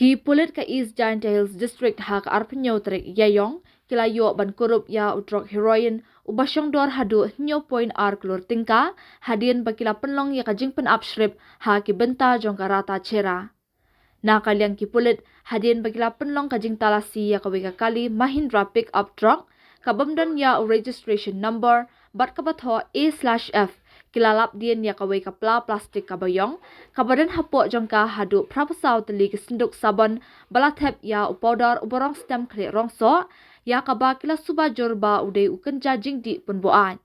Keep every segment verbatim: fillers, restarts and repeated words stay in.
Ki pulit ka East Jaintia Hills District ha ka arphew tarik Ïaïong ki la ïoh ban kurup ïa u drok heroin uba shongdor haduh hynñiew point ar klur tyngka hadien ba ki la pynlong ïa ka jingpynap shrip ha ki bynta jong ka Rata Chera. Na ka liang ki pulit, hadien ba ki la pynlong ka jingtalasi ïa kawei ka kali Mahindra pickup truck ka bym don ïa u registration number bad kaba thoh A slash F, ki la lap dien ïa kawei ka pla plastik kaba ïong kaba don hapoh jong ka haduh phra phew saw tylli ki synduk sabon ba la thep ïa u powder uba rong stem khlieh rong soh, ïa kaba ki la suba jur ba u dei u kynja jingdih pynbuaid.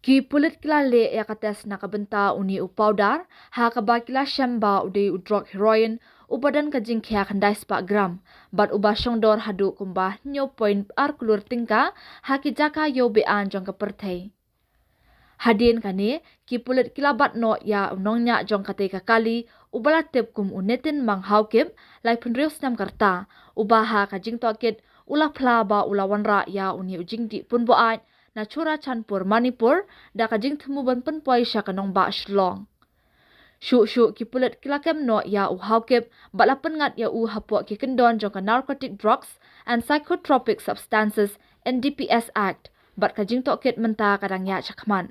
Ki pulit ki la leh ïa ka test na ka bynta une u powder ha kaba ki la shem ba u dei u drok heroin uba don ka jingkhia khyndai spah gram bad uba shongdor haduh kumba hynñiew point ar klur tyngka ha ki jaka ïew be-aiñ jong ka pyrthei. Hadien kane, ki pulit ki la bat noh ïa u nongñiah jong katei ka kali uba la tip kum u Nitin Mang Haokip, laiphew hynriew snem ka rta, uba ha ka jingtohkit u la phla ba u la wanrah ïa une u jingdih pynbuaid na Churachandpur, Manipur, da ka jingthmu ban pynpoi sha ka nongbah Shillong. Shuh shuh ki pulit ki la kem noh ïa u Haokip bad la pynngat ïa u hapoh ki kyndon jong ka Narcotic Drugs and Psychotropic Substances, N D P S Act, bad ka jingtohkit mynta ka dang ïaid shakhmat.